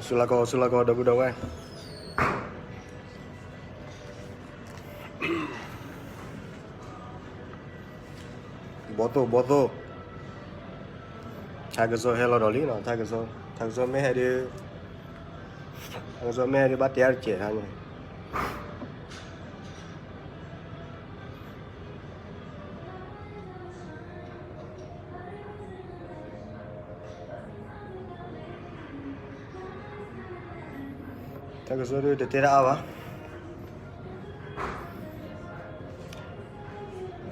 ဆူလၢကီၢ် ဆူလၢကီၢ် ဒီပုၢ်ဒီဝဲၢ်, ဘီသိၣ် ဘီသိၣ်, ထါကစီၣ်ဟဲလီၤဒီးလံနီၤ, ထါကစီၣ် ထါကစီၣ်မ့ၢ်ဟဲဒုး, ထါကစီၣ်မ့ၢ်ဟဲဒုး ဘၣ်တဲအါတစဲးထါန့ၣ် တၢ်ကစီၣ်ဒုးတတဲတၢ်အါဘၣ်.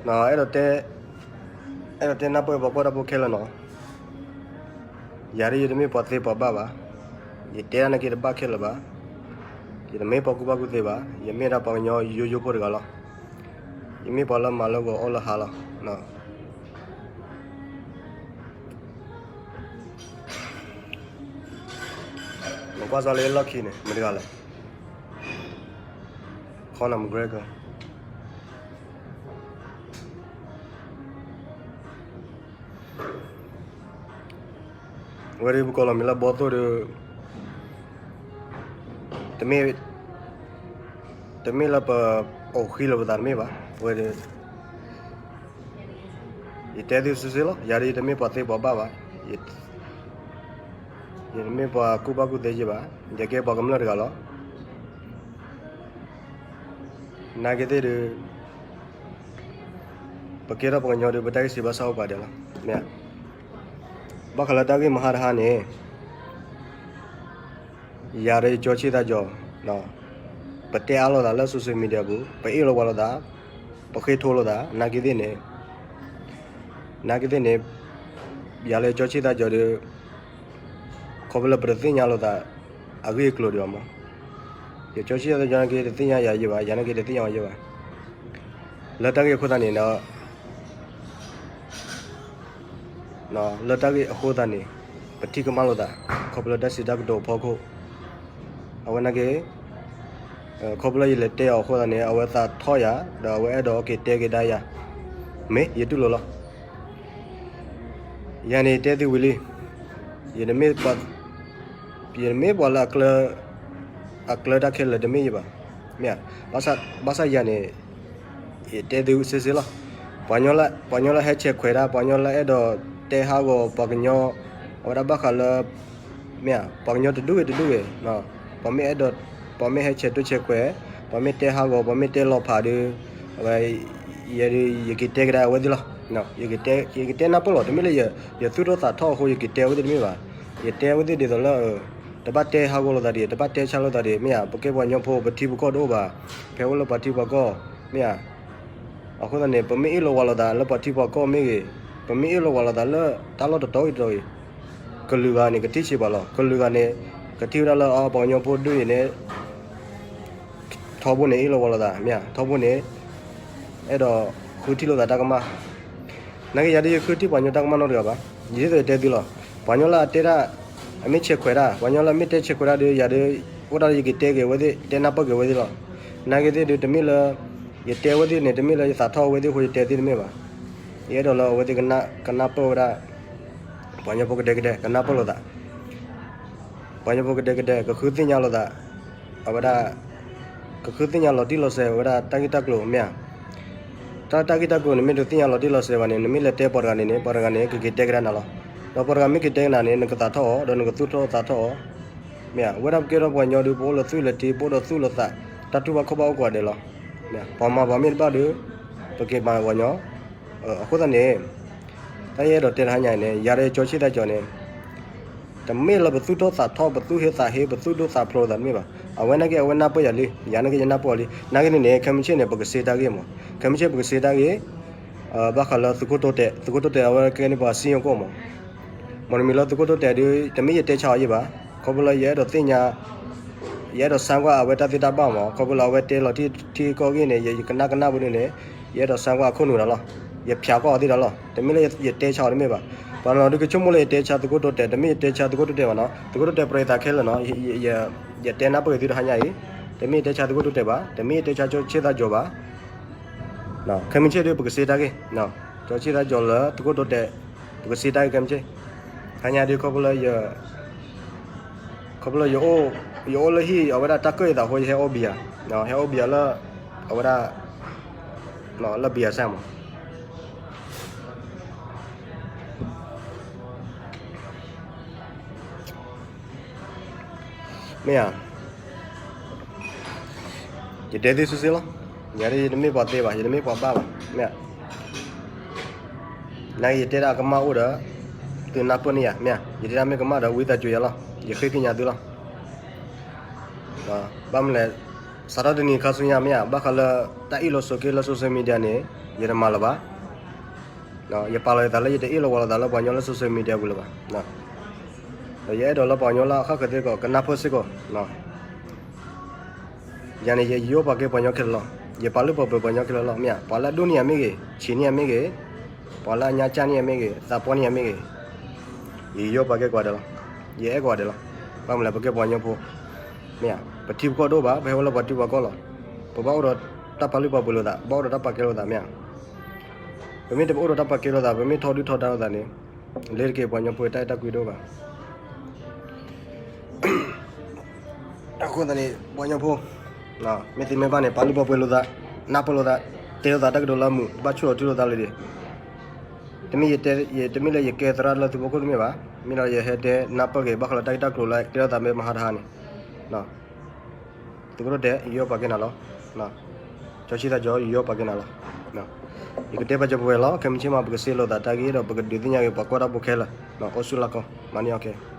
အဲၣ်ဒိးတဲ, အဲၣ်ဒိးတဲနၢ်ပၢၢ်ပှၤကွၢ်တၢ်ဖိခဲလၢာ်နီၤ, ယၤဒ်ယတမ့ၢ်ပှၤသ့ပှၤဘၣ်ဘၣ်, ယတဲဒၣ်နာ်က့တဘၣ်ခဲလၢာ်ဘၣ်, ယတမ့ၢ်ပှၤကူၣ်ဘၣ်ကူၣ်သ့ဘၣ်, ယမ့ၢ်ဒၣ်ပှၤကညီယိယိဖိတဂၤလီၤ, ယမ့ၢ်ပှၤလၢမၤလၢဂီၤအီၣ်လၢဟါလီၤ. နကွၢ်စ့ၢ်လၢလီၢ်ခံန့ၣ် မတၤတဂၤလဲၣ်, Conor McGregor. ဝဲဒၣ်ပကိးလီၤမံၤလၢဘီသိၣ်ဒီး တမ့ၢ်, တမ့ၢ်လၢပအိၣ်ဃံလၢပသးတမ့ၢ်ဘၣ်, ဝဲဒၣ် ယတဲသုစုစ့လီၤ, ယၤဒ်ယတမ့ၢ်ပှၤသ့ပှၤဘၣ်ဘၣ်, ယတမ့ၢ်ပှၤကူၣ်ဘၣ်ကူၣ်သ့ယဲဘၣ်, ယကဲပှၤကမျၢၢ်တဂၤလီၤ. နာ်က့သ့ၣ်ဒီး ပကဲထီၣ်ပှၤကညီဒီး ပတၢ်ဂ့ၢ်စံးဘၣ်ဆၣ်အိၣ်ပှၤဒဲးလီၤ, မ့ၢ်ဧါ. ဘၣ်ဃးလၢတၢ်ဂ့ၢ်မဟါတဟါန့ၣ် ယၤဒီးယကၠီဆံသးကၠီၤ, ပတဲအါလိာ်သးလၢ social media ပူၤ, ပအ့ၣ်လိာ်ဝးလိာ်သး, ပဃ့ထိလိာ်သး, နာ်က့သ့ၣ်န့ၣ်, နာ်က့သ့ၣ်န့ၣ်, ယၤလၢယကၠီဆံသးကၠီၤဒီး ခီဖျိလၢပတသ့ၣ်ညါလိာ်သး အဂ့ၢ်အကျိၤဒံးဘၣ်မး, ယကၠီဆံသးကၠီၤနာ်က့တသ့ၣ်ညါယၤယဲဘၣ်, ယၤနာ်က့တသ့ၣ်ညါအီၤယဲဘၣ်. လၢတၢ်ဂ့ၢ်အဃိသတးန့ၣ်ဒီး လၢတၢ်ဂ့ၢ်အဃိသတးန့ၣ် ပထံၣ်ကမၣ်လိာ်သး ခီဖျိလၢတၢ်စံးတၢ်ကတိၤအဖီခိၣ်, အဝဲနာ်က့ ခီဖျိလၢယလဲၤတဲအီၤအဃိသတးန့ၣ် အဝဲသးထီၣ်ယၤ ဒီးအဝဲအဲၣ်ဒိးက့ၤတဲက့ၤဒါယၤ, မ့ၢ်ယတူၢ်လိာ်လီၤ. ယၤန့ၣ်တဲသုဝံၤလံ, ယတမ့ၢ်ပှၤ, ယတမ့ၢ်ပှၤလၢအကျၢၤ, အကျၢၤတၢ်ခဲလၢာ်တမ့ၢ်ယဲဘၣ်, မ့ၢ်ဧါ. ဘၣ်ဆၣ်ယၤန့ၣ် ယတဲသုစ့စ့လီၤ. ပှၤကညီလၢဟဲဆဲးခွဲးတၢ်, ပှၤကညီလၢအဲၣ်ဒိးတဲဟးဂီၤပှၤကညီ, အဝဲဒၣ်ဘၣ်ဃးလၢ, မ့ၢ်ဧါ, ပှၤကညီတဒူၣ်ဂ့ၤတဒူၣ်ဂ့ၤ, ပှၤမ့ၢ်အဲၣ်ဒိး, ပှၤမ့ၢ်ဟဲဆဲးတိစဲးခွဲး, ပှၤမ့ၢ်တဲဟးဂီၤ, ပှၤမ့ၢ်တဲလီၤဖးဒီး, အဝဲ, ယဲဒုး ယက့ၤတဲကဒါအဝဲသ့ၣ်လီၤ. ယကတဲနၢ်ပၢၢ်လီၤ, တမ့ၢ်လၢယသူၣ်ထီၣ်သးထီၣ်အဃိ ယက့ၤတဲအဝဲသ့ၣ်တမ့ၢ်ဘၣ်. ယတဲအဝဲသ့ၣ်ဒ်သိးလၢ တဘၣ်တဲဟးဂီၤလိာ်သးဒံး, တဘၣ်တဲဆါလိာ်သးဒံး, မ့ၢ်ဧါ, ပကဲပှၤကညီဖိ ပထံပကီၢ်တအိၣ်ဘၣ်, ဖဲအိၣ်လၢပှၤထံပှၤကီၢ်, မ့ၢ်ဧါ. အဃိသတးန့ၣ် ပမ့ၢ်အ့ၣ်လိာ်ဝးလိာ်သးလၢပှၤထံပှၤကီၢ်မ့ၢ်ဂ့ၤ, ပမ့ၢ်အ့ၣ်လိာ်ဝးလိာ်သးလၢတၢ်လီၢ်တတီၤဂ့ၤတတီၤဂ့ၤ, ကလုာ်ဂၤန့ၣ် ကထံၣ်ဆံးပှၤလီၤ. ကလုာ်ဂၤန့ၣ် ကထံၣ်ဝဲဒၣ်လၢ အ ပှၤကညီဖိဒုၣ်အံၤန့ၣ် ထီဘိန့ၣ် အ့ၣ်လိာ်ဝးလိာ်သး, မ့ၢ်ဧါ, ထီဘိန့ၣ် အဲၣ်ဒိးဃုထံၣ်လိာ်သးတၢ်ကမၣ်. နာ်က့ယၤဒုးယဃုထံၣ်ပှၤကညီတၢ်ကမၣ်နီတဂၤဘၣ်. ယဒ်သိးယတဲသုလီၤ. ပှၤကညီလၢအတဲတၢ်, အမ့ၢ်ဆဲးခွဲးတၢ်, ပှၤကညီလၢအမ့ၢ်တဲဆဲးခွဲးတၢ်ဒီး ယၤဒီး အိၣ်ဒၣ်လၢယက့ၤတဲက့ၤအဝဲသ့ၣ်, တဲနၢ်ပၢၢ်က့ၤအဝဲသ့ၣ်လီၤ. နာ်က့သ့ၣ်ဒုး တမ့ၢ်လၢ ယတဲအဝဲသ့ၣ်န့ၣ် တမ့ၢ်လၢယသးထီၣ်အဝဲသ့ၣ်အဃိ ယတဲသ့ၣ်တမ့ၢ်ဘၣ်. ယအဲၣ်ဒိးလၢအဝဲသ့ၣ်ကနၢ်ပၢၢ်ဝဲဒၣ် ပှၤကညီဖိကဒဲကဒဲ ကနၢ်ပၢၢ်လိာ်သး. ပှၤကညီဖိကဒဲကဒဲ ကဃုသ့ၣ်ညါလိာ်သး, အဝဲဒၣ် ကဃုသ့ၣ်ညါလီၤတံၢ်လီၤဆဲးဝဲဒၣ်တၢ်ဂ့ၢ်တၢ်ကျိၤ မ့ၢ်ဧါ. တၢ် တၢ်ဂ့ၢ်တၢ်ကျိၤန့ၣ် မ့ၢ်တသ့ၣ်ညါလီၤတံၢ်လီၤဆဲးဘၣ်န့ၣ် နမ့ၢ်လဲၤတဲပှၤတဂၤန့ၣ်န့ၣ် ပှၤတဂၤန့ၣ် ကက့ၤတဲကဒါနၤလီၤ. ဒီးပှၤတဂၤမ့ၢ်က့ၤတဲကနၤန့ၣ် နကသးထီၣ်အီၤ ဒီးနကသူၣ်ထီၣ်သးထီၣ်အီၤ, မ့ၢ်ဧါ. ဝဲဒၣ်ပကဲထီၣ်ပှၤကညီဒုး ပအိၣ်လၢသူၣ်လၢထံ ပအိၣ်ဒီးသူၣ်လၢသး, တၢ်တူၢ်ဘၣ်ခီၣ်ဘၣ်အိၣ်ကိးဂၤဒဲးလီၤ. မ့ၢ်ဧါ. ပှၤမၤပှၤမ့ၢ်တဘၣ်ဒီး ပက့ၤမၤပှၤကညီ အဃိသတးန့ၣ် တၢ်ယအဲၣ်ဒိးတဲတဟါညါအံၤန့ၣ် ယၤဒီးကၠီဆံၣ်သးကၠီၤန့ၣ် တမ့ၢ်လၢပသူၣ်ထီၣ်သးထီၣ် ပသူၣ်ဟ့သးဟ့ ပသူၣ်ဒိၣ်သးဖျိးလိာ်သးတမ့ၢ်ဘၣ်. အဝဲနာ်က့ အဝဲနၢ်ပၢၢ်ယၤလံ, ယၤနာ်က့ယနၢ်ပၢၢ်အီၤလံ. နာ်က့န့ၣ်န့ၣ် ခဲမုၢ်ဆ့ၣ်န့ၣ် ပကစ့တၢ်ဂ့ၢ်မး, ခဲမုၢ်ဆ့ၣ်ပကစ့တၢ်ဂ့ၢ် ဘၣ်ဃးလၢသုးခိၣ်တိတဲာ်, သုးခိၣ်တိတဲာ် အဝဲကဲန့ၢ်ပှၤစံၣ်ညီၣ်ကွီၢ်မး. မ့တမ့ၢ်လၢသုးခိၣ်တိတဲာ်ဒီး တမ့ၢ်ယတဲဆါအီၤယဲဘၣ်, ခီဖျိလၢယအဲၣ်ဒိးသ့ၣ်ညါ ယအဲၣ်ဒိးစၣ်ကွၢ်အဝဲတၢ်သ့တၢ်ဘၣ်မး, ခီဖျိလၢအဝဲတဲလီၤထံကီၢ်ဂ့ၢ်န့ၣ် ယကနၣ်ကနၣ်ဝဲဒၣ်န့ၣ် ယအဲၣ်ဒိးစၣ်ကွၢ်အခိၣ်နူာ်လီၤ. ယဖျါကွၢ်အီၤသ့ဒၣ်လီၤ. တမ့ၢ်လၢယတဲဆါအီၤတမ့ၢ်ဘၣ်. ပှၤနီၤဒုးကဆိကမိၣ်လၢယတဲဆါသုးခိၣ်တိတဲာ်, တမ့ၢ်ယတဲဆါသုးခိၣ်တိတဲာ်ဘၣ်နီၤ. သုးခိၣ်တိတဲာ်ပရံးသးခဲလၢာ်နီၤ. ယတဲနၢ်ပၢၢ်သုတဟါညါအံၤ, တမ့ၢ်ယတဲဆါသုးခိၣ်တိတဲာ်ဘၣ်, တမ့ၢ်ယတဲဆါကၠီဆ့ၣ်သးကၠီၤဘၣ်. ခဲမုၢ်ဆ့ၣ်ဒုးပကစ့တၢ်ဂ့ၢ်, ကၠီဆ့ၣ်သးကၠီၤလၢသုးခိၣ်တိတဲာ် ပကစံးတၢ်ဂ့ၢ်ခဲမုၢ်ဆ့ၣ်, ခါညါဒုးခီဖျိလၢယ ခီဖျိလၢယအိၣ် ယအိၣ်လၢဟံၣ် အဝဲဒၣ်တၢ်ကၢၣ်ယသးအဃိ ယဟဲအီဘံယၤ, ဟဲအီဘံယၤလၢ အဝဲဒၣ် လၢဘံယၤစၢ်မး မ့ၢ်ဧါ, ယတဲသုစုစ့လီၤ, ယၤဒ်ယတမ့ၢ်ပှၤသ့ဘၣ် ယတမ့ၢ်ပှၤဘၣ်ဘၣ် မ့ၢ်ဧါ, နာ်က့ယတဲဒၣ်ကမၣ်အိၣ်ဒီး သုနၢ်ပၢၢ်န့ၢ်ယၤ မ့ၢ်ဧါ, ယတဲဒၣ်မ့ၢ်ကမၣ်ဒီးဝံသးစူၤယၤလီၤ, ယဃ့ကညးသုလီၤ, ဘၣ်မနုၤလဲၣ်, စးထီၣ်တနံၤခါဆူညါမ့ၢ်ဧါ, ဘၣ်ဃးလၢ တၢ်အ့ၣ်လိာ်ဆိးက့လၢ social media န့ၣ် ယတမၤလၢၤဘၣ် ယပာ်လီၤယသးလၢယတအ့ၣ်လိာ်ဝီလိာ်သးလၢပှၤကညီလၢ social media ပူၤလၢၤဘၣ်, ဒီးယအဲၣ်ဒိးလၢပှၤကညီလၢအဃၣ်ဃၢၤစ့ၢ်ကီး ကနၢ်ပၢၢ်စ့ၢ်ကီး, ယၤန့ၣ် ယယိပာ်ကဲပှၤကညီခဲလၢာ်လီၤ, ယပာ်လုၢ်ပာ်ပှ့ၤပှၤကညီခဲလၢာ်လီၤ, မ့ၢ်ဧါ, ပှၤလၢအဒိၣ်န့ၢ်ယၤမ့ၢ်ဂ့ၤ, ဆံးန့ၢ်ယၤမ့ၢ်ဂ့ၤ, ပှၤလၢအညါကၢ်န့ၢ်ယၤမ့ၢ်ဂ့ၤ, သးပှၢ်န့ၢ်ယၤမ့ၢ်ဂ့ၤ, ယယိပာ်ကဲကိးဂၤဒဲးလီၤ, ယအဲၣ်ကိးဂၤဒဲးလီၤ, ဘၣ်မနုၤလဲၣ် ပကဲပှၤကညီဖိ, မ့ၢ်ဧါ, ပထံပကီၢ်တအိၣ်ဘၣ်, ပဟဲဝဲလၢပှၤထံပှၤကီၢ်လီၤ, ပဘၣ်အိၣ်ဒီးတၢ်ပာ်လုၢ်ပာ်ပှ့ၤလိာ်သး, ဘၣ်အိၣ်ဒီးတၢ်ပာ်ကဲလိာ်သး မ့ၢ်ဧါ, ပမ့ၢ်တအိၣ်ဒီးတၢ်ပာ်ကဲလိာ်သး, ပမ့ၢ်ထီဒုၣ်ထီဒါလိာ်သးန့ၣ်, လ့ၤတက့ၤပှၤကညီဖိတၢ်အဲၣ်တၢ်ကွံတအိၣ်ဘၣ် အဃိသတးန့ၣ် ပှၤကညီဖိ, မ့ၢ်သ့မ့ၢ်ဘၣ်န့ၣ် ပာ်လုၢ်ပာ်ပှ့ၤလိာ်သး, နၢ်ပၢၢ်လိာ်သး, တဲလိာ်သးတၢ်ကတိၤလၢအမုာ်, ဘၣ်ဆိၣ်လီၤထူလိာ်သးလၢဒ်, တမ့ၢ်ယတဲ, တမ့ၢ်လၢယကဲသရၣ်လၢသုဖီခိၣ်တမ့ၢ်ဘၣ်, မ့ၢ်လၢယဟဲတဲနၢ်ပၢၢ်က့ၤ ဘၣ်ဃးလၢတၢ်ဂ့ၢ်တၢ်ကျိၤလၢတဲလိာ်သးမ့ၢ်မဟါတဟါန့ၣ်, သုးခိၣ်ဒိၣ်တဲ ယယိပာ်ကဲနၤလီၤ, ကၠီဆံသးကၠီ ယယိပာ်ကဲနၤလီၤ, ယကတဲပာ်စၢၤပဝဲလီၤ, ခဲမုၢ်ဆ့ၣ်မး ပကစ့လိာ်သးတၢ်ဂ့ၢ်ဒီး ပကဒုးသ့ၣ်ညါက့ၤ ပှၤကွၢ်တၢ်ဖိခဲလၢာ်, အိၣ်ဆူၣ်လၢ်ကီ, မၤန့ၢ်အီၤခဲ